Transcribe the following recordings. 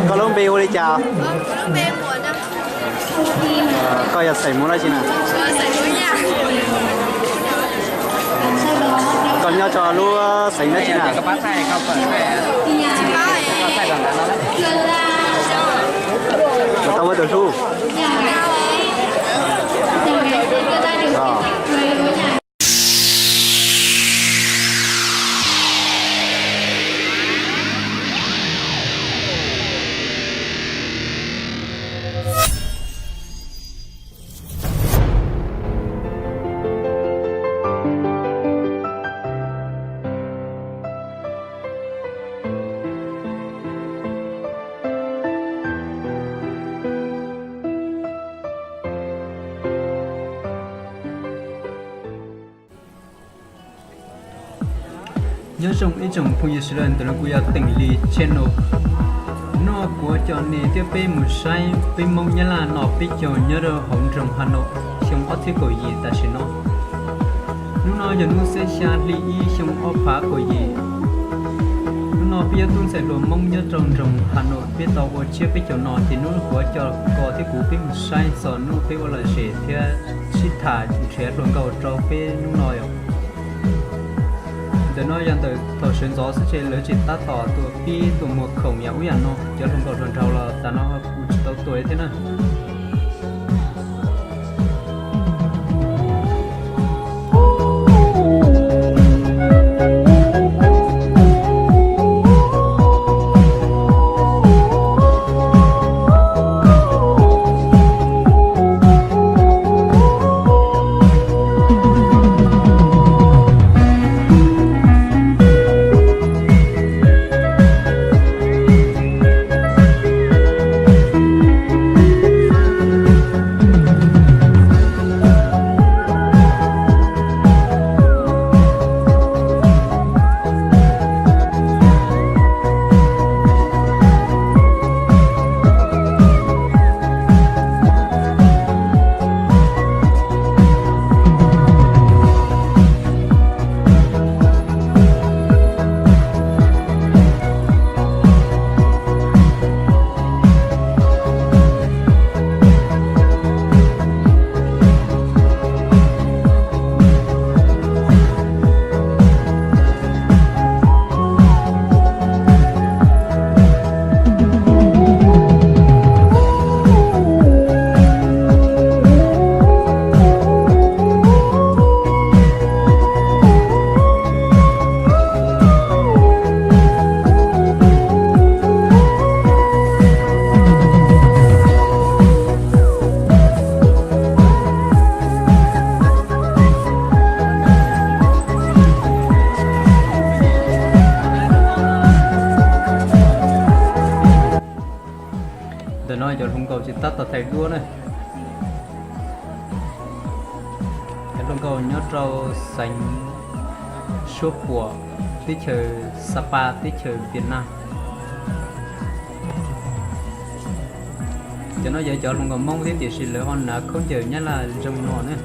Koj lub npe hu li cas? Koj yog xeem Hmoob dab tsi na? Koj nyob rau lub xeev dab tsi na? Koj tau ua tus hlub. Nyob zoo ib tsoom phooj ywg sawv daws, ntawm no kuv yog Teem Lis channel. Hnub no kuv coj nej thiab peb mus saib peb Hmoob Nyab Laj noj peb caug nyob rau hauv nroog Hav Nauj xyoo ob txhiab kaum yim tam sim no. Hnub no yog hnub xiab xya hli ib xyoo ob phav kaum yim. Hnub no peb cov tub ntxhais hluas Hmoob nyob rau nroog Hav Nauj peb tau ua tsiab peb caug no, ces hnub no kuv coj koj thiab kuv peb mus saib txog hnub peb ua lom zem thiab sib tham nrhiav hluas nkauj rau peb hnub no yom. Ntawm no yog ntawm thaum sawv ntxov xwb ces lawv tseem tab tom tuaj pib tuaj muag khoom yam ub yam no, cov hluas nkauj hluas nraug los tas no kuj tsis tau tuaj thiab na. Ntawm no cov hluas nkauj tsis tab tom thaij duab na. Cov hluas nkauj nyob rau xeev Suab Puam, teb chaws Sapa, teb chaws Viaj Nam. Cov no yog cov hluas nkauj Hmoob thiab tiam sis lawv ho hnav khaub ncaws Nyab Laj zoo no na.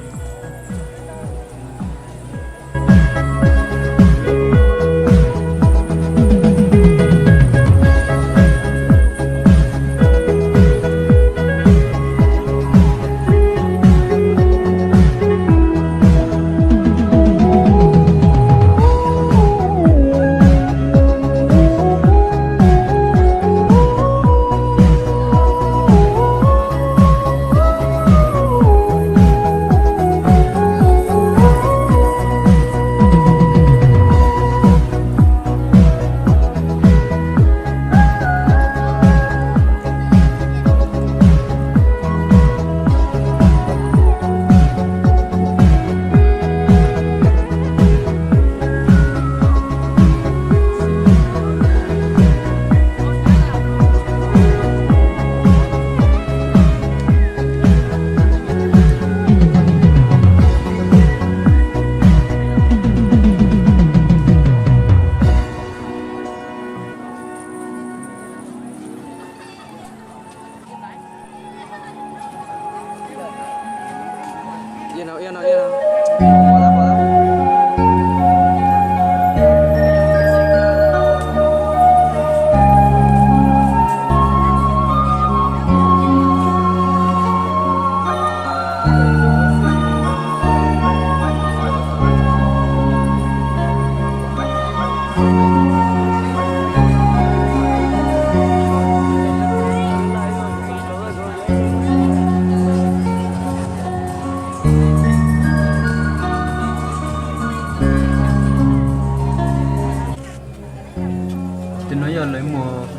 Tus no yog lawv muag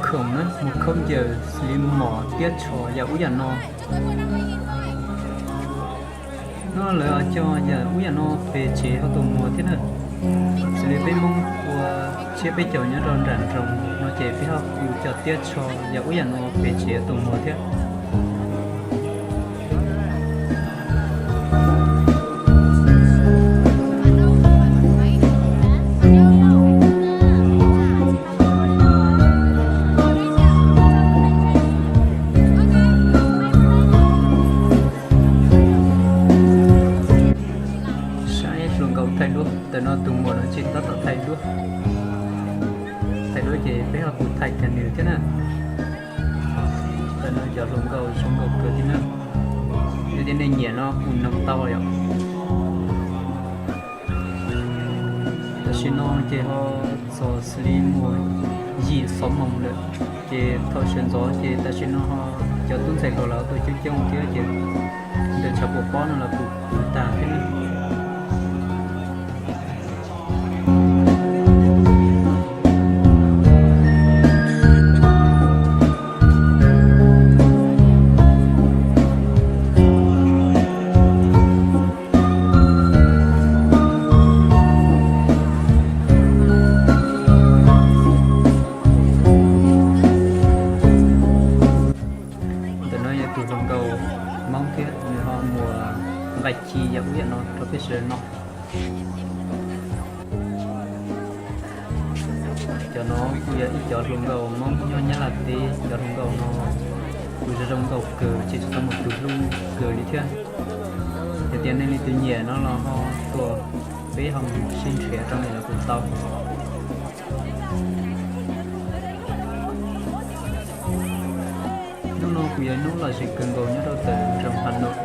khoom na, muag khaub ncaws, xws li mom, tiab tsho, yam ub yam no. No lawv cog yam ub yam no pem tsev ho tuaj muag thiab na. Xws li peb Hmoob ua tsiab peb caug nyob rau nram nroog no ces peb ho kuj cog tiab tsho yam ub yam no pem tsev tuaj muag thiab. Saib hluas nkauj thaij duab, ntawm no tus muam no tseem tab tom thaij duab. Thaij duab ces peb ho kuj thaij kiag nws thiab na. Ntawm no cov hluas nkauj zoo nkauj kawg thiab na. Yog tias nej nyiam no kuj noog tau yom. Tam sim no ces ho txog xws li muaj yim xov moos lawm, ces thaum sawv ntxov ces tam sim no ho cov tub ntxhais hluas los tuaj coob coob thiab ces ntawm tshav puam pob no los kuj tag thiab. Ntawm no yog tus hluas nkauj Hmoob thiab nws ho muag nqaij ci yam ub yam no rau peb sawv daws noj. Cov no kuj yog ib cov hluas nkauj Hmoob nyob Nyab Laj teb, cov hluas nkauj no kuj zoo zoo nkauj kawg, ces tsis tau muaj tus hlub kawg li thiab. Yog tias nej leej twg nyiam no los ho tuaj, peb ho mus sib nrhiav rau nej los kuj tau. Hnub no kuj yog ib hnub lom zem kawg nkaus nyob rau ntawm nroog Has Nois.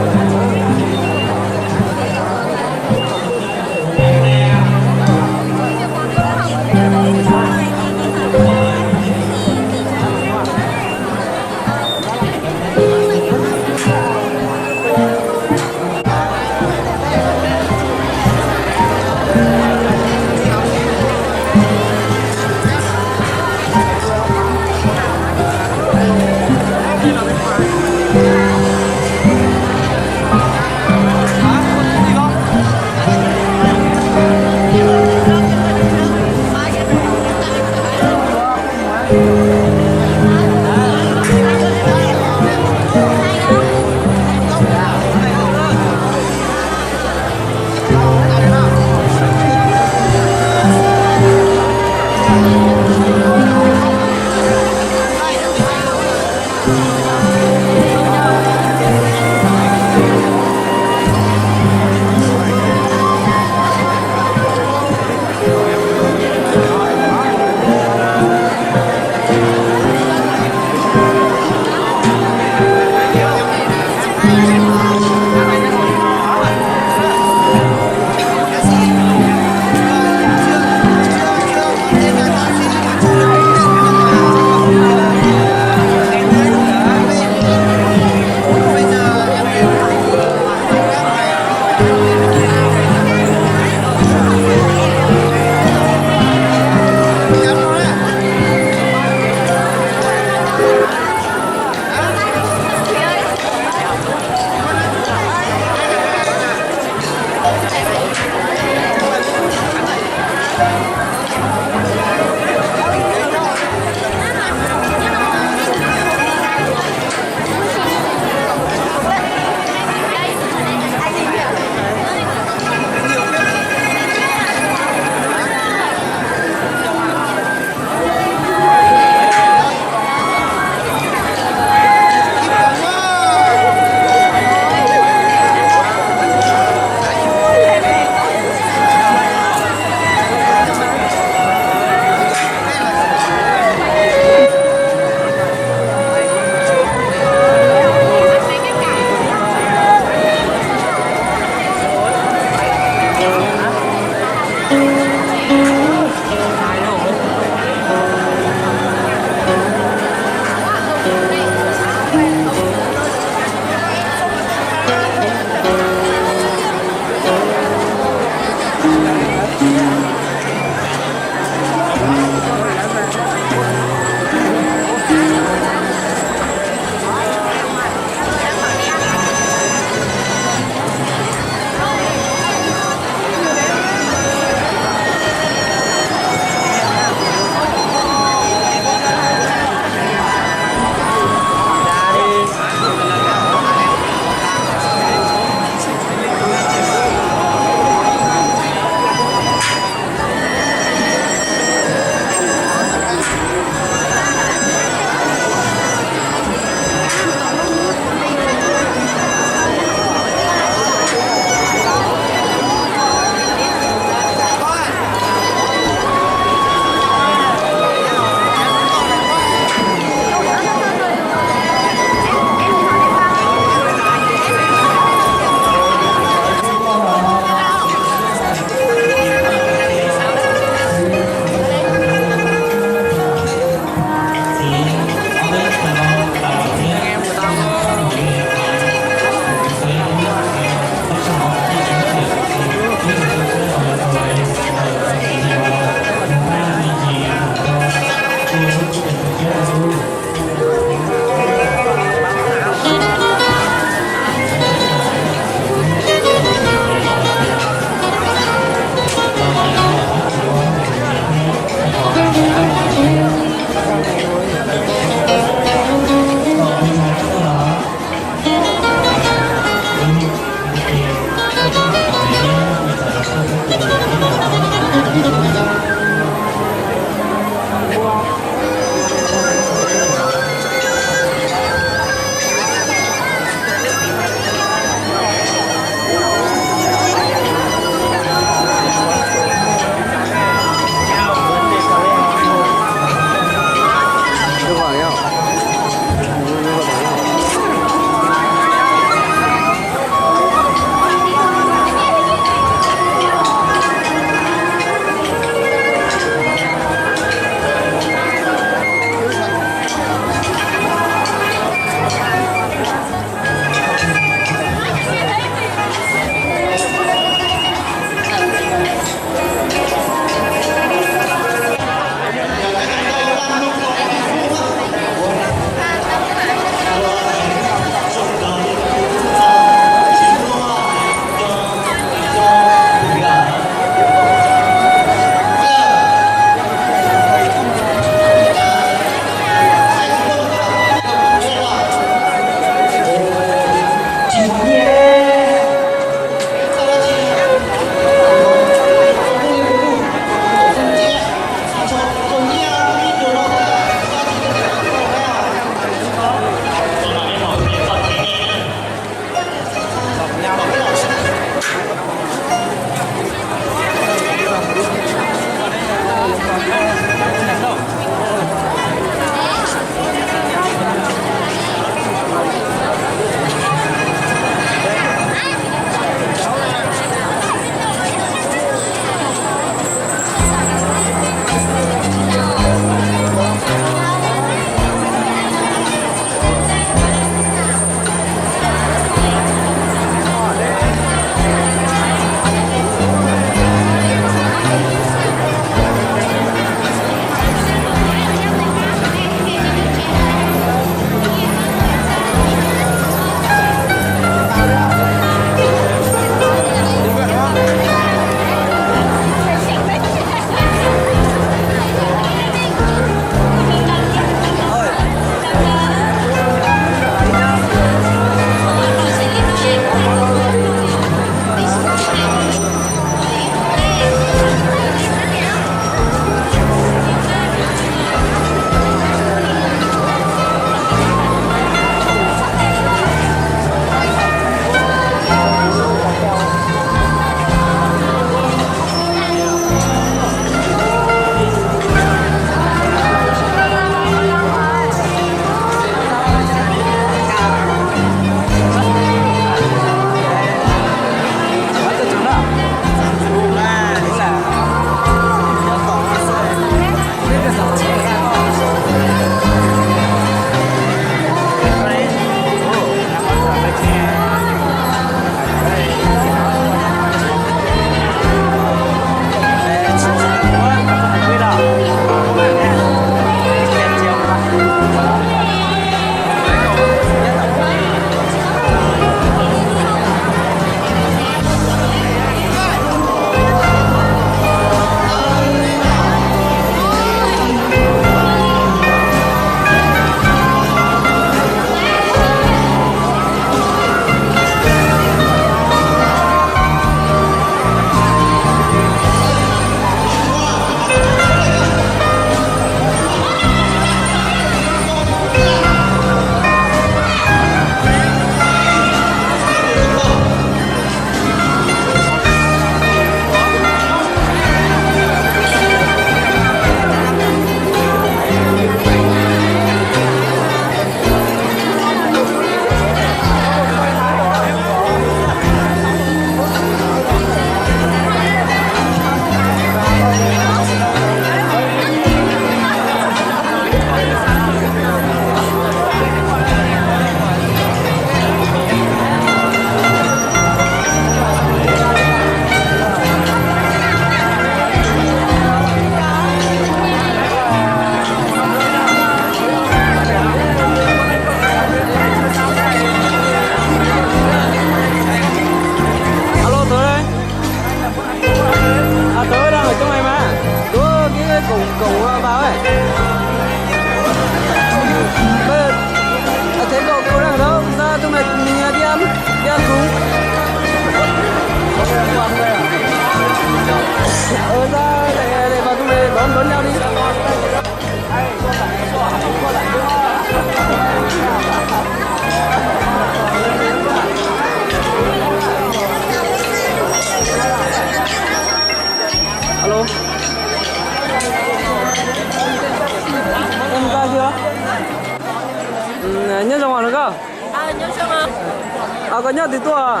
Koj nyob twg tuaj?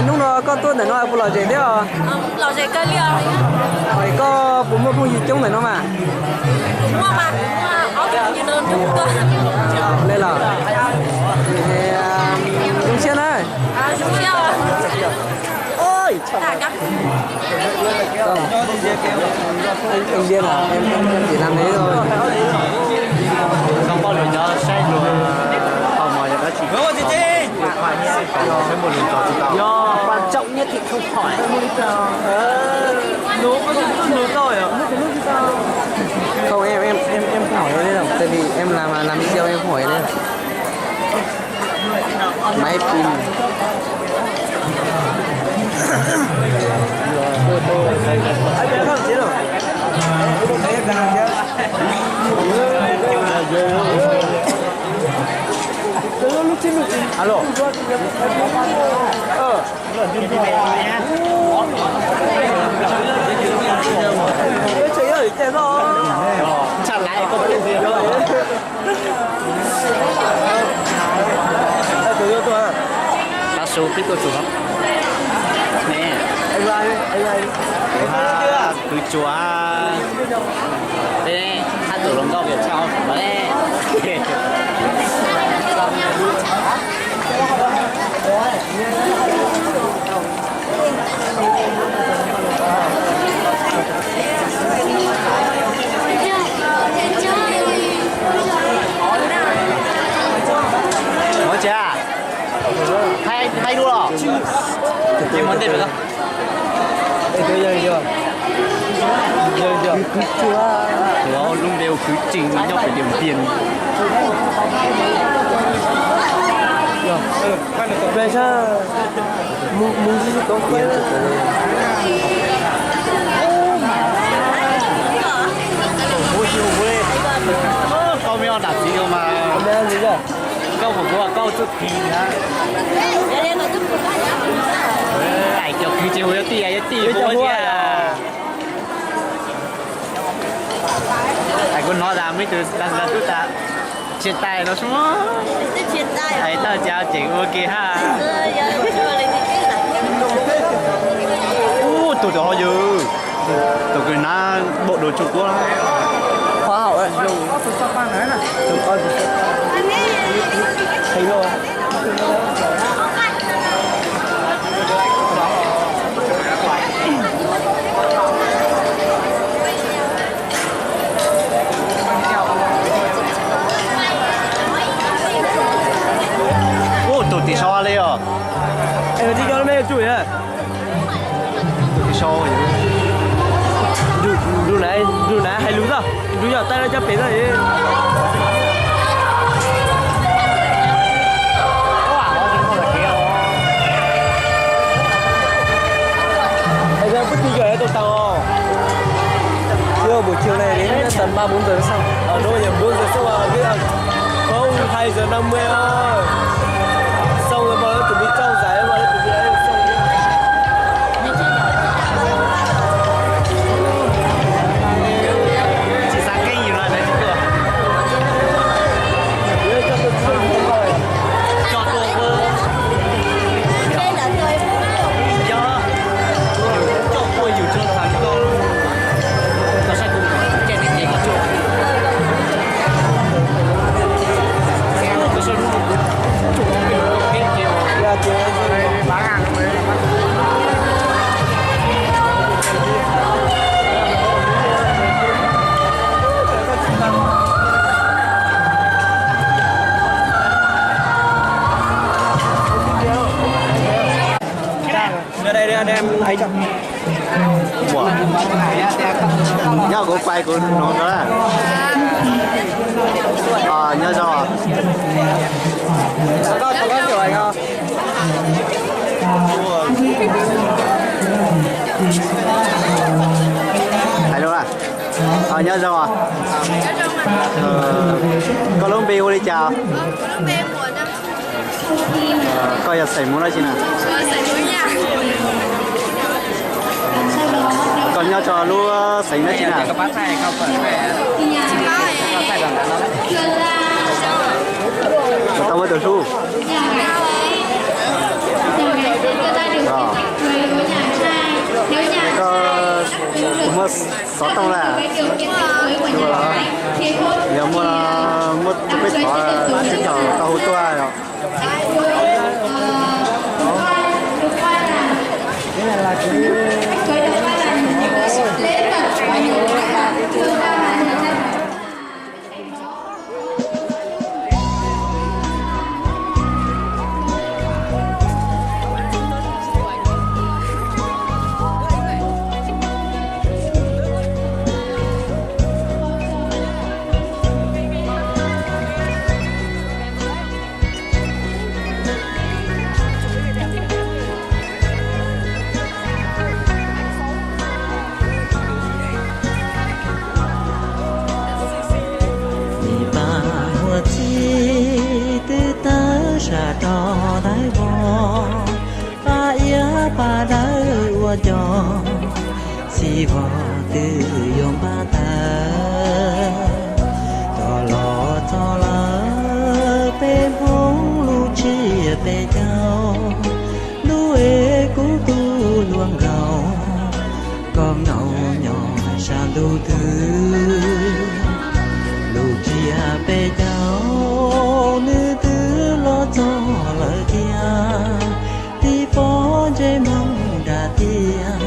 Hnub no koj tuaj ntawm no puas lom zem thiab? Koj puas muaj phooj ywg coob ntawm no mas? Li los, zoo siab na. Ôi, chào bạn. Em, em, em chỉ làm đấy thôi. Không bao giờ nhớ sai rồi. Không bao giờ có chuyện. Điện thoại nhé. Không có một lần trò chuyện đâu. Quan trọng nhất thì không hỏi. Không, em, em, em, em không hỏi đấy đâu. Tại vì em làm, làm video em không hỏi đấy đâu. Máy pin. Alo. Tau su pib tuaj tsuas ne. Kwv tsuas. Tej hab tus hluas nkauj pem tshaj ob peb. Ua cas? Hais, hais dua los? Ces muab ntej pem ko. Ua lub npe ua kwv tseem nyob pem Diam Npiam. Koj me o nram txiv ko mas. Koj mus kuv koj txuj kis na. Daim cov kwv tseem ua yuav tij yuav tij ua thiab. Kuv hnov tas muaj ib tug tas tas tub tas tsis tais no sub. Hais tau cas tseem ua ke hab. Ub, tus twg ho yog tus kws hnav bộ đồ Trung Quốc. Ub, tus tim sau li os. Nrug nav hais lus txog, nrug yog taij no coj pem txog. Ê, bác Putih giờ tao tao. Chưa, buổi chiều này đến tầm ba bốn giờ sáng. Ở đâu nhỉ? Bốn giờ sáng à, biết không? Không, hai giờ năm mươi thôi. Xong rồi bọn nó chuẩn bị trao giải, bọn nó chuẩn bị ấy, xong rồi. Tsis xav keeb yus no, tsis tuaj. Coj tuaj, coj tuaj yus tsis xav koj, koj saib kuv, caij nws ces koj tsuj. Ua, nyob kuv pais kuv no ko. Nyob zoo. Hais lus, nyob zoo. Koj lub npe hu li cas? Koj yog xeem Hmoob dab tsi na? Koj nyob rau lub xeev dab tsi na? Muab peb tov sib caum tau hu tuaj os. Nim pas huab txib twb tawg sab rov dawb vog, pab iab pab dawb ua cov txiv vog twb yuav npaj tawg. Rov los txog lawm peb Hmoob lub tsiab peb caug, lub es kuv tus hluas nkauj, koj nkaus nyob sab ntuj twg. Lub tsiab peb caug nws twb los txog lawm tiag, tib pob ntsej muag dab tiag,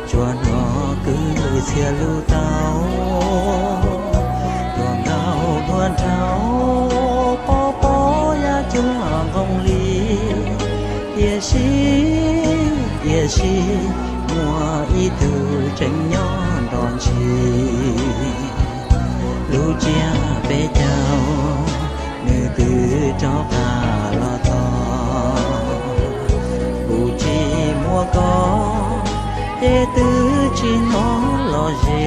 tsuas hnov kwv txhiaj lub taub. Hluas nkauj hluas nraug pob pob yaj cuag nqoo li, tiam sis, tiam sis muaj ib tug tseem nyob nrog ntshis. Lub tsiab peb caug nws twb rov qab los txog, kuv tsis muaj koj ces twb tsis hnov los ze.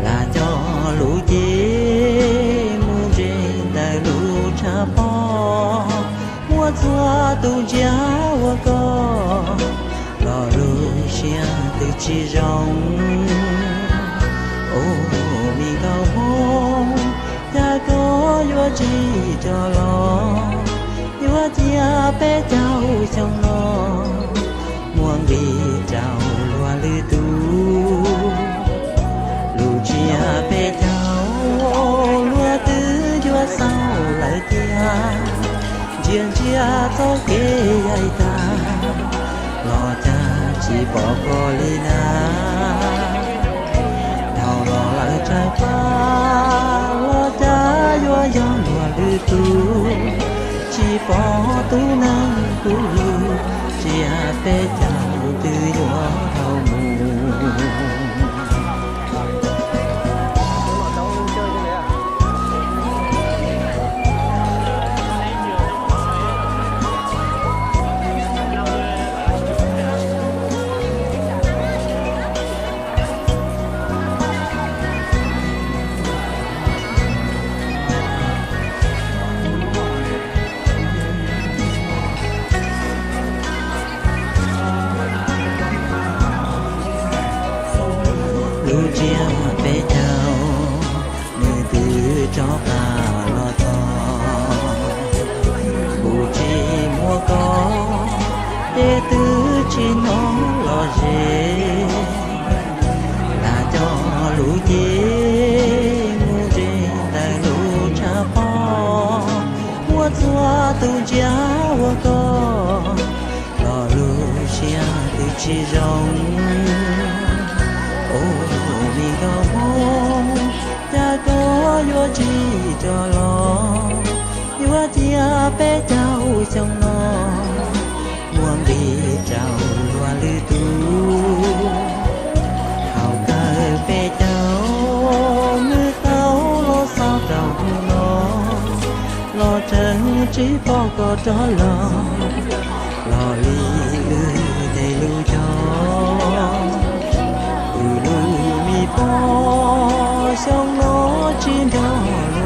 Lam coj lub cev mus ze ntawm lub tshav pob, muaj txhua tus ntsia ua koj los lub siab twb tsis zoo. Ub, me nkauj Hmoob, cas koj yuav tsis rov los, yuav cia peb caug xyoo no muaj nqis rau luag lwm tus. Lub tsiab peb caug luag twb yuav xaus lawm tiag, ntsia ntsia txoj kev yaim tag los cas tsis pom koj li na. Dhau los lawm tshaib plab los cas yuav yog luag lwm tus, tsis pom tus neeg kuv hlub, tsiab peb caug twb yuav dhau mus. Lub tsiab peb caug nws twb rov qab los txog, kuv tsis muaj koj ces twb tsis hnov los ze. Lam coj lub cev mus ze ntawm lub tshav pob, muaj txhua tus ntsia ua koj los lub siab twb tsis zoo. Ub, me nkauj Hmoob, cas koj yuav tsis rov los, yuav cia peb caug xyoo no muaj nqis rau luag lwm tus. Thaum kawg peb caug nws tau los xaus rau hnub no, los tseem tsis pom koj rov los, los li wb tej lub cog. Wb lub me pog xyoo no tsis nrog